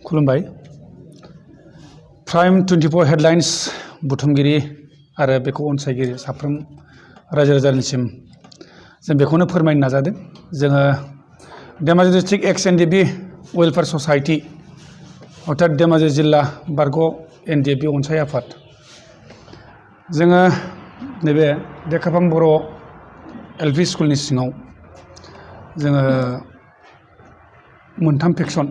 खुलुमबाय prime 24 headlines बुथुमगिरि आरो बेखौ अनसायगिरि साफ्रोम रायजो राजानिसिम जों बेखौनो फोरमायनो नाजादों। जोङो Dhemaji district ex NDFB welfare society अर्थात धेमाजि जिल्ला बारग' NDFB अनसाय आफाद जोङो नैबे देखाफाम बर' LP स्कुलनि सिङाव जोङो मोनथाम फेक्सन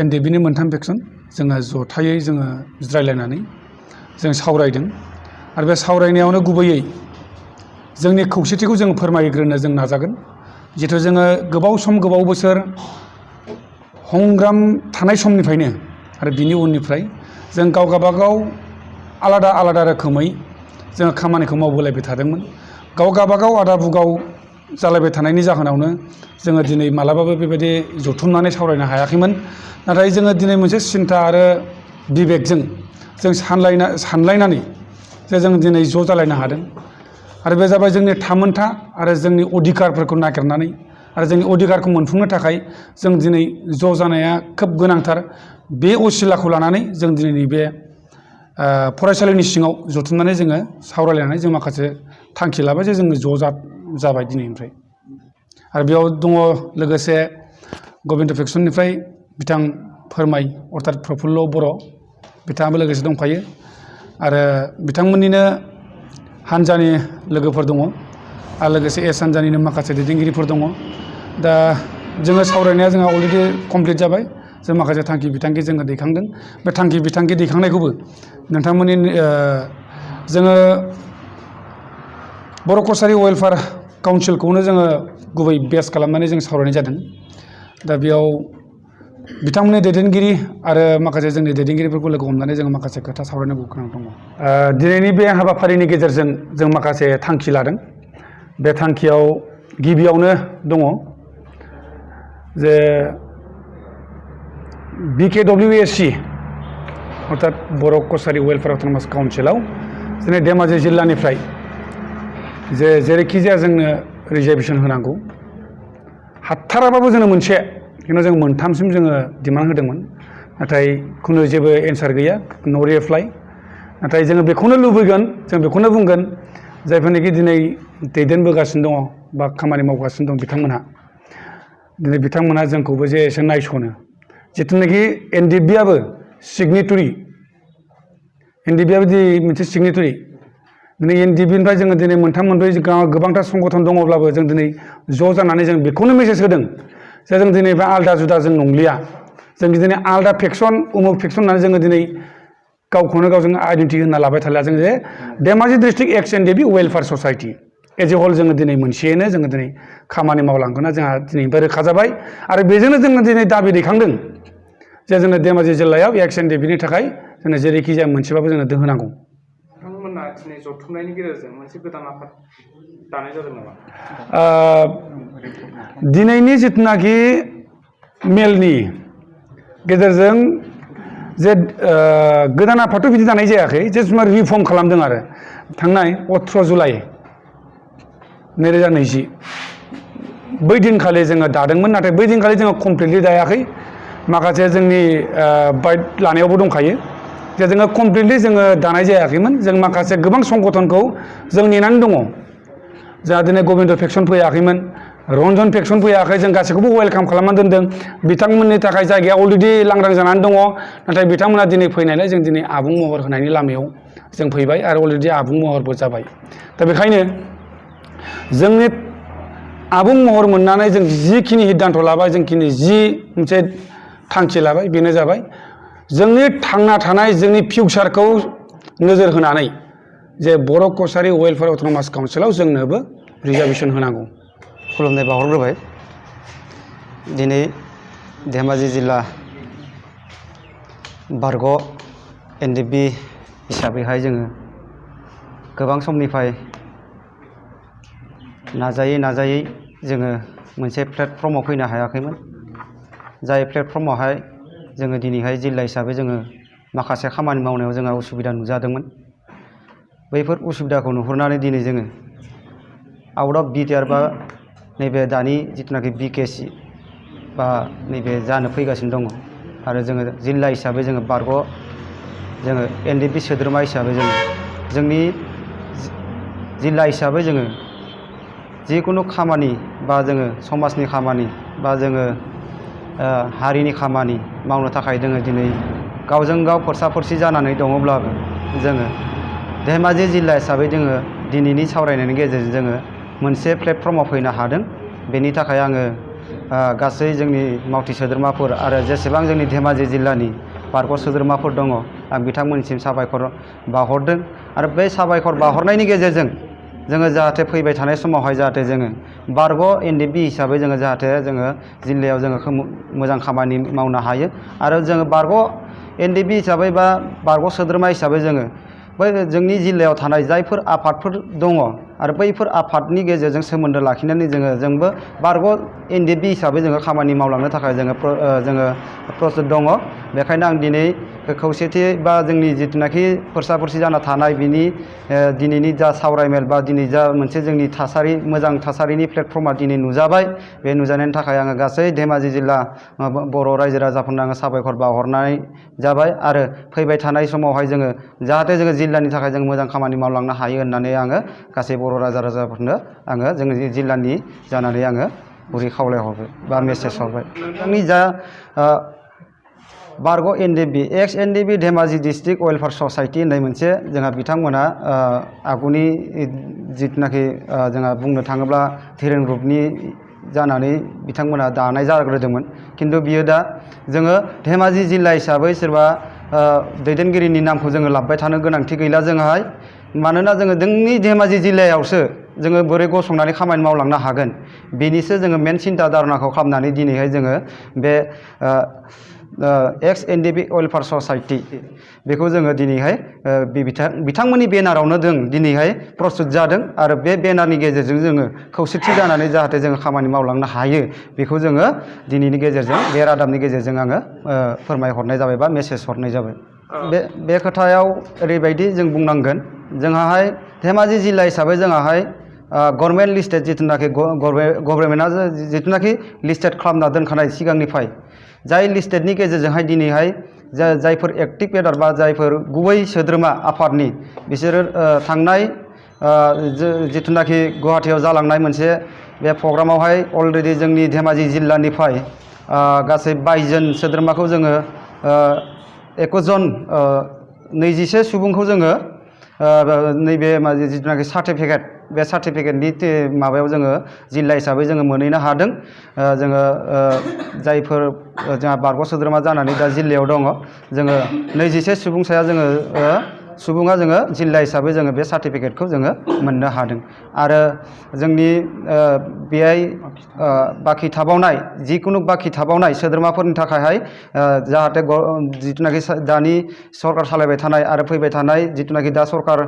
NDFBनि मोनथाम फेक्सन जोङो जथायै जोङो जिरायलायनानै जों सावरायदों आरो बे सावरायनायावनो गुबैयै जोंनि खौसेथिखौ जों फोरमायग्रोनो जों नाजागोन। जिहेतु जोङो गोबाव बोसोर हंग्राम थानाय समनिफ्रायनो आरो बिनि उननिफ्राय जों गावगाबागाव आलादा रोखोमै जोङो खामानिखौ मावबोलायबाय थादोंमोन। गावगाबागाव आदा बुगाव जालायबाय थानायनि जाहोनावनो जोङो दिनै मालाबाबो बेबायदि जथुमनानै सावरायनो हायाखैमोन। नाथाय जोङो दिनै मोनसे सिन्था आरो बिबेकजों जों सानलायनानै जे जों दिनै ज' जालायनो हादों आरो बे जाबाय जोंनि थामोनथा आरो जोंनि अधिकारफोरखौ नागिरनानै आरो जोंनि अधिकारखौ मोनफुंनो थाखाय जों दिनै ज' जानाया खोब गोनांथार। बे असिलाखौ लानानै जों दिनैनि बे फरायसालिनि सिङाव जथुमनानै जोङो सावरायलायनानै जों माखासे थांखि लाबाय जे जोङो ज' जाबाय दिनैनिफ्राय। आरो बेयाव दङ लोगोसे गबिन्द फेक्सननिफ्राय बिथां फोरमाय अर्थात प्रफुल्ल बर' बिथाङाबो लोगोसे दंफायो आरो बिथांमोननिनो हानजानि लोगोफोर दङ आरो लोगोसे एस हानजानिनो माखासे दैदेनगिरिफोर दङ। दा जोङो सावरायनाया जोंहा अलरेडि कमप्लिट जाबाय। जों माखासे थांखि बिथांखि जोङो दैखांदों। बे थांखि बिथांखि दैखांनायखौबो नोंथांमोननि जोङो बर' कसारि वेलफेयार काउन्सिलखौनो जोङो गुबै बेस खालामनानै जों सावरायनाय जादों। दा बेयाव बिथांमोननि दैदेनगिरि आरो माखासे जोंनि दैदेनगिरिफोरखौ लोगो हमनानै जों माखासे खोथा सावरायनांगौ गोनां दङ। दिनैनि बे हाबाफारिनि गेजेरजों जों माखासे थांखि लादों। बे थांखियाव गिबियावनो दङ जे BKWSC अर्थात बर' कसारि वेलफेयार अट'नमास काउन्सिलाव जोंनि धेमाजि जिल्लानिफ्राय जेरैखि जाया जोंनो रिजार्भेसन होनांगौ। हाथाराबाबो जोंनो मोनसे खिन्थु जों मोनथामसिम जोङो डिमान्ड होदोंमोन। नाथाय खुनु जेबो एन्सार गैया, नो रिप्लाइ। नाथाय जोङो बेखौनो लुबैगोन, जों बेखौनो बुंगोन जायफोरनाखि दिनै दैदेनबोगासिनो दङ बा खामानि मावगासिनो दं बिथांमोनहा दिनै बिथांमोनहा जोंखौबो जे एसे नायस'नो। जिथुनाखि NDFBआबो सिगनेटरि, NDFBआबो दि मोनसे सिगनेटरि। दिनै NDFBनिफ्राय जोङो दिनै मोनथाम मोनब्रै गोबांथार संगठन दङब्लाबो जों दिनै ज' जानानै जों बेखौनो मेसेज होदों जे जों दिनै बा आलदा जुदा जों नंलिया। जों दिनै आलदा फेक्सन उमुक फेक्सन होननानै जोङो दिनै गावखौनो गाव जों आइडेन्टिटि होनना लाबाय थालिया। जों जे Dhemaji district ex NDFB welfare society as a whole जोङो दिनै मोनसेयैनो जोङो दिनै खामानि मावलांगोना जोंहा दिनैनिफ्राय रोखा जाबाय। आरो बेजोंनो जोङो दिनै दाबि दैखांदों जे जोंनो धेमाजि जिल्लायाव एक्स-NDFBनि थाखाय जोंनो जेरैखि जाया मोनसेबाबो जोंनो दोहोनांगौ। नोंथांमोना दिनै जथुमनायनि गेजेरजों मोनसे गोदान आफाद दानाय जादों नामा? दिनैनि जिथुनाखि मेलनि गेजेरजों जे गोदान आफादथ' बिदि दानाय जायाखै, जे रिफर्म खालामदों आरो थांनाय 18 जुलाइ 2020 बै दिनखालि जोङो दादोंमोन। नाथाय बै दिनखालि जोङो कमप्लिटलि दायाखै। माखासे जोंनि बाइट लानायावबो दंखायो जे जोङो कमप्लिटलि जोङो दानाय जायाखैमोन। जों माखासे गोबां संगठनखौ जों नेनानै दङ। जोंहा दिनै गबिन्द फेक्सन फैयाखैमोन, रन्जन फेक्सन फैयाखै। जों गासैखौबो वेलकाम खालामनानै दोनदों। बिथांमोननि थाखाय जायगाया अलरेडि लांदां जानानै दङ। नाथाय बिथांमोना दिनै फैनायलाय जों दिनै आबुं महर होनायनि लामायाव जों फैबाय आरो अलरेडि आबुं महरबो जाबाय। दा बेखायनो जोंनि आबुं महर मोननानै जों जिखिनि हिद्दान्त लाबाय, जोंखिनि जि मोनसे थांखि लाबाय, बेनो जाबाय जोंनि थांना थानाय जोंनि फिउचारखौ नोजोर होनानै जे बर' कसारि वेलफेयार अट'नमास काउन्सिलाव जोंनोबो रिजार्भेसन होनांगौ। खुलुमनाय बावहरग्रोबाय। दिनै धेमाजि जिल्ला बारग' NDFB हिसाबैहाय जोङो गोबां समनिफ्राय नाजायै जोङो मोनसे प्लेटफर्माव फैनो हायाखैमोन। जाय प्लेटफर्मावहाय जोङो दिनैहाय जिल्ला हिसाबै जोङो माखासे खामानि मावनायाव जोंहा उसुबिदा नुजादोंमोन। बैफोर उसुबिदाखौ नुहुरनानै दिनै जोङो आउट अफ BTR बा नैबे दानि जिथुनाखि BKC बा नैबे जानो फैगासिनो दङ आरो जोङो जिल्ला हिसाबै जोङो जोङो NDFB सोद्रोमा हिसाबै जोंनि जिल्ला हिसाबै जोङो जिकुनु खामानि बा जोङो समाजनि खामानि बा जोङो हारिनि खामानि मावनो थाखाय जोङो दिनै गावजों गाव फोरसा-फोरसि जानानै दङब्लाबो जोङो धेमाजि जिल्ला हिसाबै जोङो दिनैनि सावरायनायनि गेजेरजों जोङो मोनसे प्लेटफर्माव फैनो हादों। बेनि थाखाय आङो गासै जोंनि मावथि सोद्रोमाफोर आरो जेसेबां जोंनि धेमाजि जिल्लानि बारग' सोद्रोमाफोर दङ आं बिथांमोननिसिम साबायखर बावहरदों आरो बे साबायखर बावहरनायनि गेजेरजों जोङो जाहाथे फैबाय थानाय समावहाय जाहाथे जोङो बारग' NDFB हिसाबै जोङो जाहाथे जोङो जिल्लायाव जोङो मोजां खामानि मावनो हायो आरो जोङो बारग' NDFB हिसाबै बा बारग' सोद्रोमा हिसाबै जोङो बै जोंनि जिल्लायाव थानाय जायफोर आफादफोर दङ आरो बैफोर आफादनि गेजेरजों सोमोन्दो लाखिनानै जोंबो बारग' NDFB हिसाबै जोङो खामानि मावलांनो थाखाय जोङो प्रस्टुत दङ। बेखायनो आं दिनै खौसेथि बा जोंनि जिथुनाखि फोरसा-फोरसि जाना थानाय बिनि दिनैनि जा सावरायमेल बा दिनै जा मोनसे जोंनि थासारि मोजां थासारिनि प्लेटफर्मा दिनै नुजाबाय। बे नुजानायनि थाखाय आङो गासै धेमाजि जिल्ला बर' रायजो राजाफोरनो आङो साबायखर बावहरनाय जाबाय आरो फैबाय थानाय समावहाय जोङो जाहाथे जोङो जिल्लानि थाखाय जों मोजां खामानि मावलांनो हायो होननानै आङो गासै बर' रायजो राजाफोरनो आङो जोंनि जिल्लानि जानानै आङो गुरै खावलायहरबाय बा मेसेज हरबाय। जोंनि जा बारग' NDFB Ex-NDFB Dhemaji district welfare society होननाय मोनसे जोंहा बिथांमोना आगुनि जिथुनाखि जोंहा बुंनो थाङोब्ला धीरेन ग्रुपनि जानानै बिथांमोना दानाय जाग्रोदोंमोन। खिन्थु बियो दा जोङो धेमाजि जिल्ला हिसाबै सोरबा दैदेनगिरिनि नामखौ जोङो लाबबाय थानो गोनांथि गैला जोंहाय। मानोना जोङो जोंनि धेमाजि जिल्लायावसो जोङो बोरै गसंनानै खामानि मावलांनो हागोन बेनिसो जोङो मेन सिन्था धारनाखौ खालामनानै दिनैहाय जोङो बे Ex-NDFB वेलफेयार ससाइटि बेखौ जोङो दिनैहाय बिथांमोननि बेनारावनो जों दिनैहाय प्रस्टुत जादों आरो बे बेनारनि गेजेरजों जोङो खौसेथि जानानै जाहाथे जोङो खामानि मावलांनो हायो बेखौ जोङो दिनैनि गेजेरजों बे रादाबनि गेजेरजों आङो फोरमायहरनाय जाबाय बा मेसेज हरनाय जाबाय। बे खोथायाव ओरैबायदि जों बुंनांगोन जोंहाहाय धेमाजि जिल्ला हिसाबै जोंहाहाय गभर्नमेन्ट लिस्टेड जिथुनाखि गभर्नमेन्टआ जिथुनाखि लिस्टेड खालामना दोनखानाय सिगांनिफ्राय जाय लिस्टेडनि गेजेरजोंहाय दिनैहाय जायफोर एक्टिभ केडार बा जायफोर गुबै सोद्रोमा आफादनि बिसोरो थांनाय जिथुनाखि गुवाहाटीयाव जालांनाय मोनसे बे प्रग्रामावहाय अलरेडि जोंनि धेमाजि जिल्लानिफ्राय गासै 22 जन सोद्रोमाखौ जोङो 21 जन 26 सुबुंखौ जोङो नैबे जिथुनाखि सार्टिफिकेट बे सार्टिफिकेटनि माबायाव जोङो जिल्ला हिसाबै जोङो मोनहैनो हादों। जोङो जायफोर जोंहा बारग' सोद्रोमा जानानै दा जिल्लायाव दङ जोङो 26 सुबुंसाया जोङो सुबुङा जोङो जिल्ला हिसाबै जोङो बे सार्टिफिकेटखौ जोङो मोननो हादों आरो जोंनि बेहाय बाखि थाबावनाय जिकुनु बाखि थाबावनाय सोद्रोमाफोरनि थाखायहाय जाहाथे जिथुनाखि दानि सरकार सालायबाय थानाय आरो फैबाय थानाय जिथुनाखि दा सरकार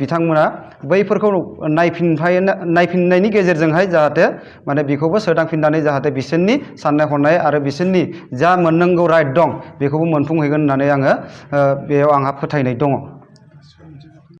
बिथांमोना बैफोरखौ नायफिननायनि गेजेरजोंहाय जाहाथे माने बेखौबो सोदांफिननानै जाहाथे बिसोरनि साननाय हनाय आरो बिसोरनि जा मोननांगौ राइट दं बेखौबो मोनफुंहैगोन होननानै आङो बेयाव आंहा फोथायनाय दङ।